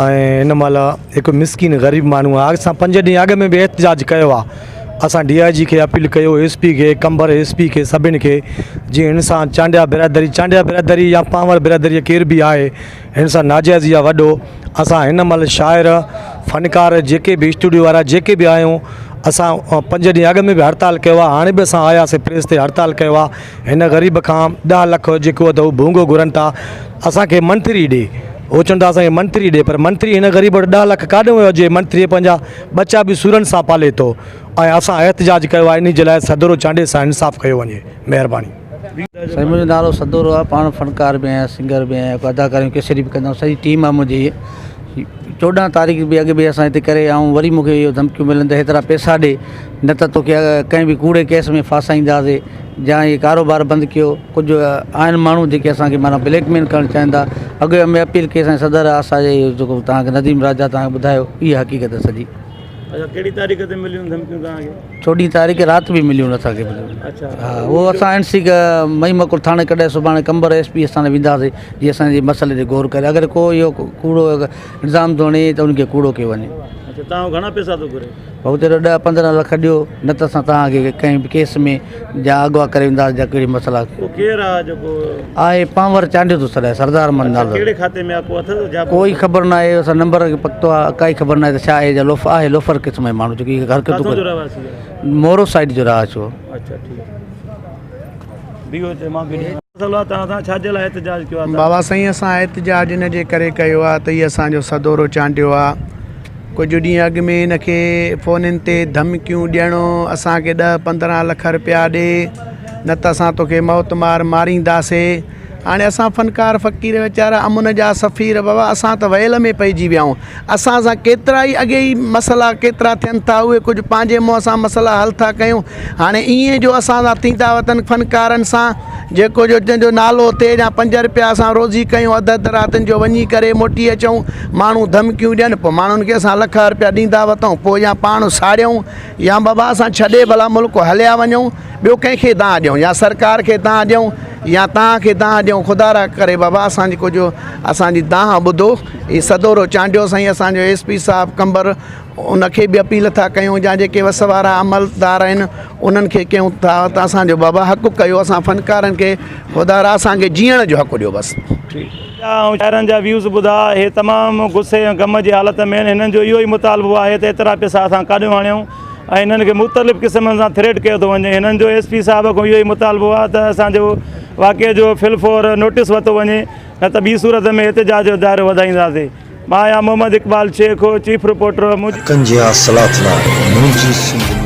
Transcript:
۽ هن مهل هڪ مسڪين غريب ماڻهو آهي اسان پنج ڏينهن اڳ ۾ به احتجاج ڪيو آهي اسان ڊي I جي کي اپيل ڪيو ايس پي کي قمبر ايس پي کي سڀن کي جي هن سان چانڊيا برادري چانڊيا برادري يا پانور برادري ڪير به آهي هن سان ناجائز يا وڏو اسان هن مهل شاعر فنڪار جيڪي به اسٽوڊيو وارا جيڪي به آهيون اسان پنج ڏينهن اڳ ۾ به هڙتال ڪيو آهي هاڻي به اسان آياسي پريس تي هڙتال ڪيو آهي هن غريب کان ڏهه لک جيڪو اٿو ڀونگو گهرن ٿا اسان کي منٿري ڏي هو چون ٿا اسان کي منتري ڏي پر منتري هن غريب وٽ ڏهه لک ڪاڏهون ويو جي منتري پنهنجا ٻچا به سورن سان پالي ٿو ۽ اسان احتجاج ڪيو آهي انهي جي لاء صدورو چانڊيي سان انصاف ڪيو وڃي مهرباني. سائين منهنجو نالو صدورو آهي پاڻ فنڪار به آهيان سنگر به آهيان اداڪاري ڪيسٽ به ڪندو آهيان سڄي ٽيم آهي منهنجي 14 تاريخ به اڳ به اسان هتي ڪري آئون وري مونکي اهو ڌمڪيون ملن ته هيترا پئسا ڏي نه ته توکي ڪنهن به ڪوڙي ڪيس ۾ ڦاسائينداسي يا هي ڪاروبار بند ڪيو ڪجهه آهن ماڻهو جيڪي اسان کي معنيٰ بليڪ ميل ڪرڻ چاهين ٿا اڳ ۾ اپيل ڪئي اسان صدر اسان جي جيڪو توهان کي نديم راجا توهان کي ٻڌايو اها حقيقت آهي سڄي. اڇا ڪهڙي تاريخ تي مليون ڌمڪيون توهان کي؟ چوڏهين تاريخ رات به مليون اسان کي اڇا ها اهو اسان اين سي مئي مڪر ٿاڻي ڪڏهن سڀاڻي قمبر ايس پي اسان وينداسي جي اسان جي مسئلي تي غور ڪري اگر ڪو اهو ڪوڙو الزام ٿو هڻي ته ان کي ڪوڙو ڪيو وڃي. اڇا توهان گهڻا پئسا ٿو گهري؟ ڀائو چيو ڏهه 15 لک ڏيو نه ته اسان توهان کي ڪنهن به ڪيس ۾ يا اغوا ڪري وينداسين يا ڪهڙي مسئلا. اهو ڪير آ جيڪو. آهي پانور چانڊيو ٿو سڏائي سردار من نالو. ڪهڙي کاتي ۾ آ ڪو اٿس جا. ڪوئي خبر نه آهي اسان نمبر کي پتو آ ڪائي خبر نه آهي ته ڇا آهي جا لوف آهي لوفر قسم جو ماڻهو جيڪي حرڪتون ڪٿان جو ڪري. رهواسي آ؟ مورو سائيڊ جو رهواسي هو. اڇا ٺيڪ بيهو چي مان به مسئلو آ توهان سان ڇا جي لاء احتجاج ڪيو آ توهان؟ بابا سائين اسان احتجاج ان جي ڪري ڪيو آ ته هي اسان جو سدورو چانڊيو آ ڪجهه ڏينهن اڳ ۾ هن کي فونن تي ڌمڪيون ڏيڻ اسان کي ڏهه 15 لک رپيا ڏي نه ته اسان توکي موت مار مارينداسي هاڻي اسان فنڪار فقير ويچارا امن جا سفير بابا اسان ته ويل ۾ پئجي ويا آهيون اسان سان ڪيترا ئي اڳي ئي مسئلا ڪيترا ٿين ٿا اهي ڪجهه پنهنجي منهن سان مسئلا حل ٿا ڪيون هاڻي ائين جو اسان سان ٿيندا وتن فنڪارن سان جيڪو جو جنهن جو نالو ٿئي يا پنج رپيا اسان روزي ڪيون اڌ اڌ راتين جو وڃي ڪري موٽي اچون ماڻهو ڌمڪيون ڏين پوء ماڻهن کي اسان لک رپيا ڏيندا وتون پوء يا پاڻ ساڙيون يا بابا اسان ڇڏي ڀلا ملڪ هليا وڃون ٻيو ڪنهن کي دانهن ڏيون يا سرڪار کي دانهن ڏيون يا توهان کي دانهن ڏيون خدا را ڪري بابا اسان جي ڪجهه اسان جي دانهن ٻڌو هي سدورو چانڊيو سائين اسان جو ايس پي صاحب قمبر ان کي به اپيل ٿا ڪيون يا جيڪي وس وارا عملدار آهن انهن کي ڪيون ٿا ته اسان جو بابا حق ڪيو اسان فنڪارن کي خدا را اسان کي جيئڻ جو حق ڏيو بس. ۽ شاعرن جا ويوز ٻڌا اهي تمام غصي ۽ غم جي حالت ۾ آهن هنن جو اهو ئي مطالبو آهي ته ايترا پئسا اسان ڪاڏيون آڻيون ۽ هنن کي مختلف قسمن سان ٿريٽ ڪيو ٿو وڃي هنن جو ايس پي صاحب کان اهو ئي مطالبو آهي ته اسان جو واقعي جو فل فور نوٽيس ورتو وڃي نه ته ٻي صورت ۾ احتجاج جو دائرو وڌائينداسين مان آهيان محمد اقبال شيخ چيف رپورٽر منهنجي حقن جي حاصلات لاء منهنجي سنڌ نيوز.